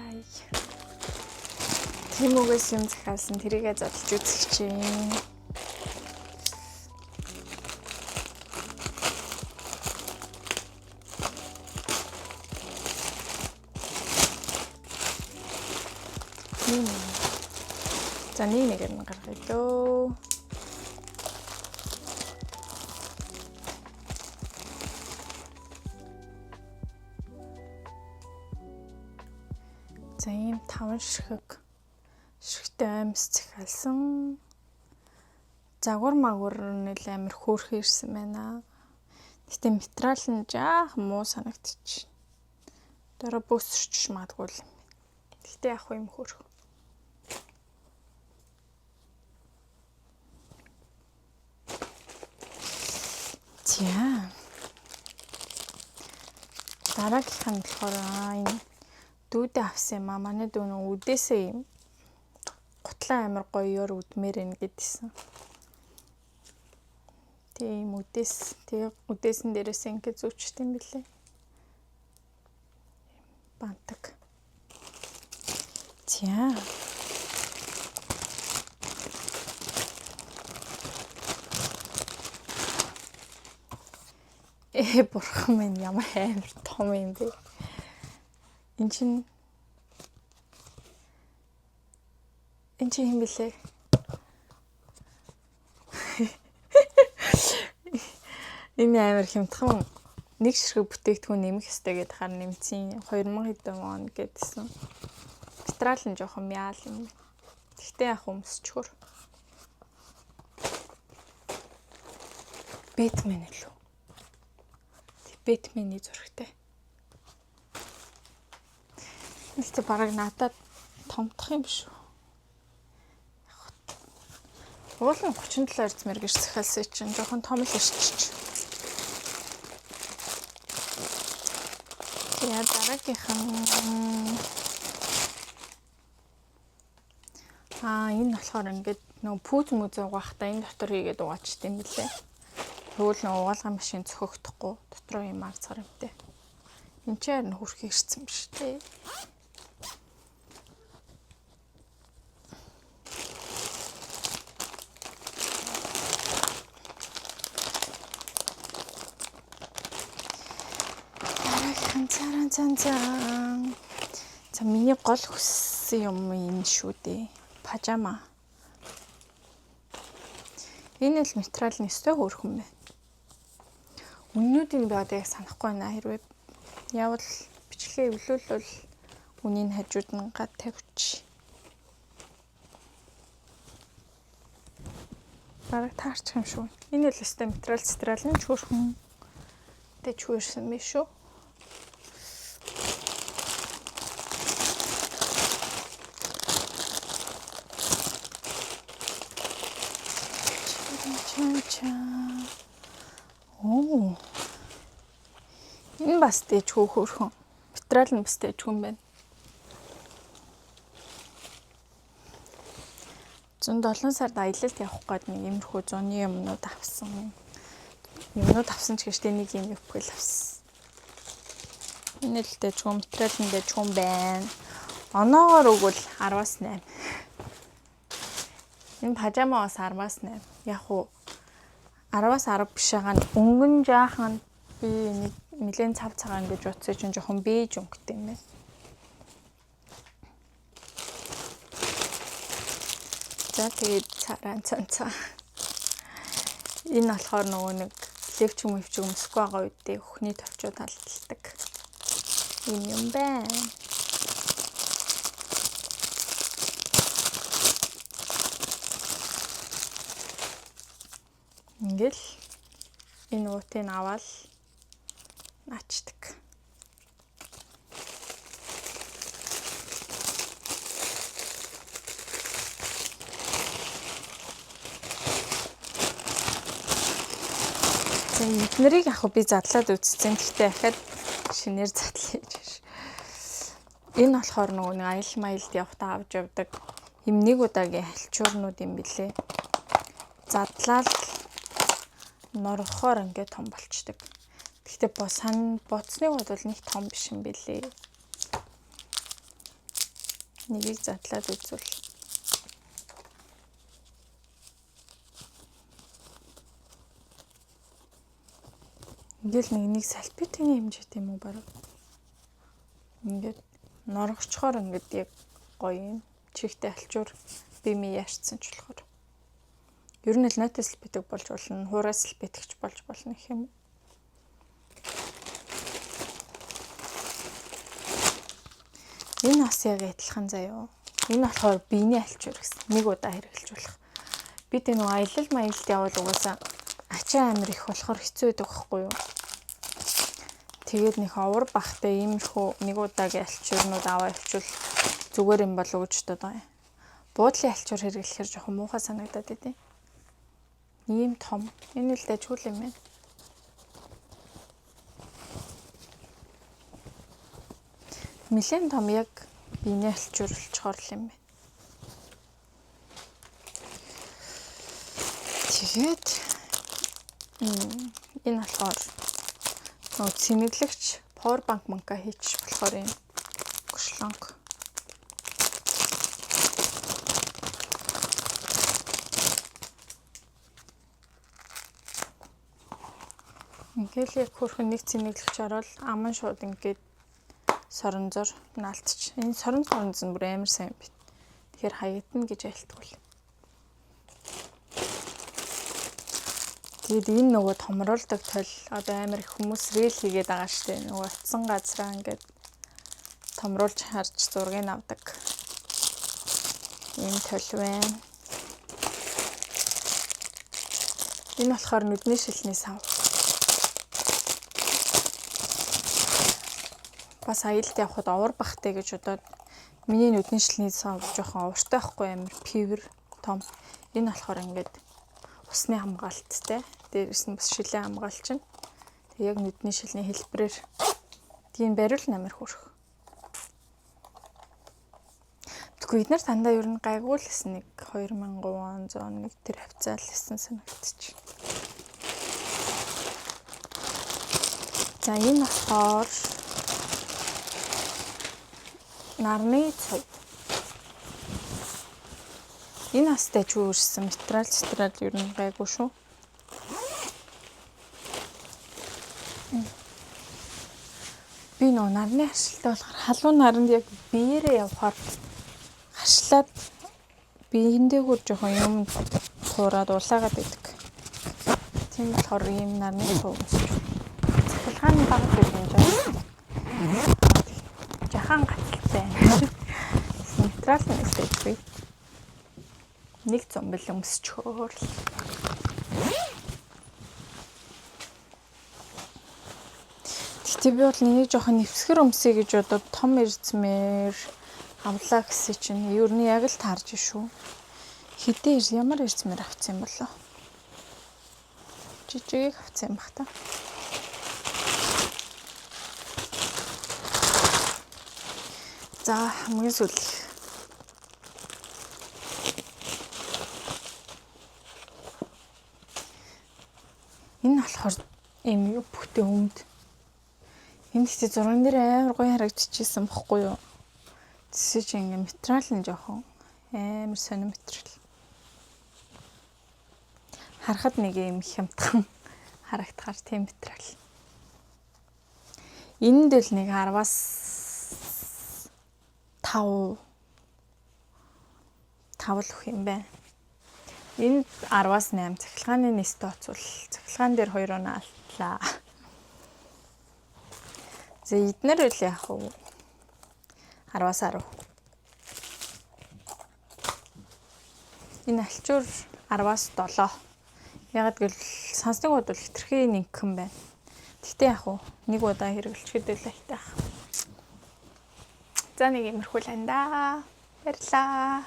Bye. Temu-гээс юм захиалсан, тэрийгээ задлж үзэх чинь. За, нэг нэгээр нь гаргая дөө. За, ийм таван ширхэг ширхэгтэй оймс захиалсан. Загвар магвар нэл амар хөөрхөн ирсэн байна. Гэтэ материал нь жаахан муу санагдчих. Дараа бөөсөрч магадгүй юм. Гэтэ яг юм хөөрхөн. За. Дараагийнх нь болохоор энэ дүүдээ авсан юм аа. Манай дүү нөө үдээсээ юм гутлаа амар гоё ёр үдмээр ин гэдсэн. Тийм үдээс, тэгээ үдээсэн дээрээс ингэ зүүчт юм билээ. Бантаг. За. Бурхан минь, ямар амар том юм бэ? Эн чинь хэн блэ? Энэ амар хямдхан нэг ширхэг бүтээгдэхүүн нэмэх ёстой гэдээ хаар нэмсэн 2000 хэдэн вон гэдсэн. Материал нь жоохон мяал юм. Тэгтээ яг өмсчхөр. Бэтмен илүү. Бэтмений зурагтай. Гэтэ бараг надад томдох юм шүү. Уул нь 37 эрзмэр гэж захиалсан чинь жоохон том л ирчих. За, дараагийнх нь энэ болохоор ингээд нөгөө пүүз мүз угаахтаа энэ дотор хийгээд угаачт юм билээ. Тэгвэл нөгөө угаалгын машин цохигдохгүй, дотроо юм арцгаар юмтай. Энд чинь харин хүрхээ ирсэн биш үү? Дараагийнх царан цан цан. За, миний гол хүссэн юм энэ шүү дээ. Пажама. Энэ л материал нь өстой хөөрхөн байна. Үннүүдийг би одоо яг санахгүй байна. Хэрвээ явал бичлэгээ эвлүүлвэл үнийг хажууд нь гад тавьчих. Бараг таарчих юм шүү. Энэ л өстой материал нь ч хөөрхөн. Тэ ч хөөрсөн биш шүү. Ча. Оо. Энэ бас дээжхүү хөөрхөн. Материал нь бас дээжхүү юм байна. 107 сард аялалд явах гээд нэг иймэрхүү зуны юмнууд авсан. Юмнууд авсан ч гэжтэй нэг юм юпгэл авсан. Энэ л дээжхүү, материал нь дээжхүү байна. Оноогоор өгвөл 10-аас 8. Энэ пажама бас 10-аас 8. Яг уу 10-аас 10 биш байгаа нь өнгөн жаахан би нэг нэлээд цав цагаан гэж утсан чинь жоохон бэж өнгөтэй юм байна. За, тэгээд цараа цан цаа. Энэ болохоор нөгөө нэг левч мөвч өмсөхгүй байгаа үедээ хөхний товчууд алддаг юм юм байна. Ингээл энэ уутыг аваад наачдаг. За, эднэрийг яг би задлаад үзсэн. Гэхдээ дахиад шинээр задлаа гэж. Энэ болохоор нөгөө нэг аялал маялд явахдаа авч явдаг юм нэг удаагийн хальчуурнууд юм билээ. Задлаад норхоор ингээд том болчдөг. Гэхдээ сан бодсныг бодвол нэг том биш юм билээ. Нэгийг задлаад үзвэл. Ингээл нэг салфетийн хэмжээтэй юм уу бараг. Ингээд норгочхоор ингээд яг гоё юм. Чихтэй альчуур бими яарчсан ч болохоор. Ер нь л нотой салфетик болж болно, хуурай салфетикч болж болно гэх юм уу. Энэ бас яг адилхан заяо. Энэ болохоор биений альчуур гэсэн. Нэг удаа хэрэглэж болох. Бид энэ нөгөө аялал маялалд явбал угаасаа ачаа амир их болохоор хэцүү байдаг байхгүй юу? Тэгээд нэг овор бахтай иймэрхүү нэг удаагийн альчуурнууд аваа явуул зүгээр юм болов уу гэж бодод байгаа юм. Буудлын альчуур хэрэглэхээр жоохон муухай санагдаад идэв. Ийм том. Энэ л дайггүй юм байна. Нилээн том яг биений альчуур болчхоор л юм байна. Тэгээд энэ болохоор нөгөө цэнэглэгч power bank манка хийчих болохоор юм гошлонг. Ингээл яг хөрхөн нэг цэнэглэгч ороод аман шууд ингээд соронзоор наалтч. Энэ сорон соронз нь бүр амар сайн бит. Тэгэхээр хаягдана гэж айлтгуул. Тэгээд энэ нөгөө томруулдаг тол одоо амар их хүмүүс рeel хийгээд байгаа штэ. Нөгөө утсан газраа ингээд томруулж харж зургийг авдаг. Ийм тол байна. Энэ болохоор нүдний шилний сав. Бас аялалд явхад овор бахтай гэж бодоод миний нүдний шилний сав жоохон овортой байхгүй амар пивэр том. Энэ болохоор ингээд усны хамгаалттай. Дээрээс нь бас шилэн хамгаалч нь. Тэг яг нүдний шилний хэлбэрээр тийм бариул амар хөрөх. Тэгэхгүй эднэр дандаа ер нь гайгүй л гэсэн нэг 2300 нэг тэр хавцаа л гэсэн санагдчих. За энэ болохоор нарны цов. Энэ бас дайггүй ирсэн материал ер нь гайгүй шүү. Би нөгөө нарны харшилтай болохоор халуун наранд яг биеэрээ явхаар харшлаад биендээ хөр жоохон юм туураад улаагаад байдаг. Тийм болохоор ийм нарны цов өмсөж. Цахилгаан бага гэдэг юм жаа. Жахан гацалтай. Материал нь дайггүй. Нэг зомбил өмсчхөөр л. Гэтэ би бол нэг жоохон нэвсгэр өмсөе гэж бодоод том эрзмээр авлаа гэсэн чинь ер нь яг л таарж шүү. Хэдэн ямар эрзмээр авсан юм болоо? Жижигийг авсан юм бах та. За хамгийн сүүлийнх. Энэ болохоор ийм юу бүхтэй өмд. Энэ гэхдээ зурган дээр амар гоё харагдчихсан бохгүй юу? Тэсээ чи ингээ материал нь жоохон амар сонир материал. Харахад нэг юм хямдхан харагдахаар тийм материал. Энд л нэг 10-аас 5 л өгөх юм байна. Энд 10-аас 8 цахилгааны нийс тооцвол цахилгаан дээр 2 оноо алтлаа. За эднэр үл яах вэ? 10-аас 10. Энэ альчуур 10-аас 7. Ягаад гэвэл сансныг бодвол хэтэрхий нэгхэн байна. Гэхдээ яах вэ? Нэг удаа хэрэглэчихэд л айтайх. За нэг иймэрхүү л анда. Баярлалаа.